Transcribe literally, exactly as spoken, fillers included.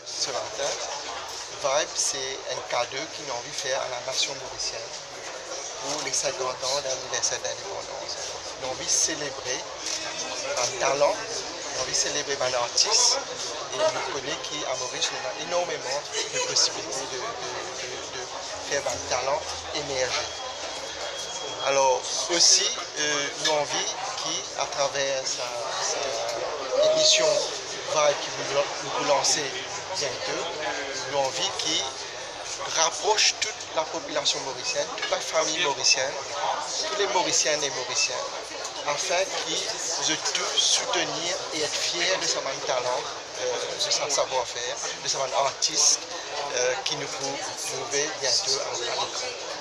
Ce matin, Vibe, c'est un cadeau ki nou anvi fer à la nation mauricienne pour les cinquante ans d'anniversaire d'indépendance. Nou anvi selebre bann talan, nou anvi selebre bann artis, e nou kone ki a Moris nou ena enormeman de posibilite de, de, de, de fer bann talan emerze. Alor, osi, euh, nou anvi ki, atraver sa, sa emision Vibe ki nou, nou pou lanse biento, nou anvi ki rapros tou la popilasion morisienn, tou la fami morisienn, tous les Mauriciennes et Mauriciens, afin ki zot tou soutenir e et fier de sa bann talan, euh, de sa savoir-faire, de sa bann artis, euh, ki nou pou trouve biento a lekran.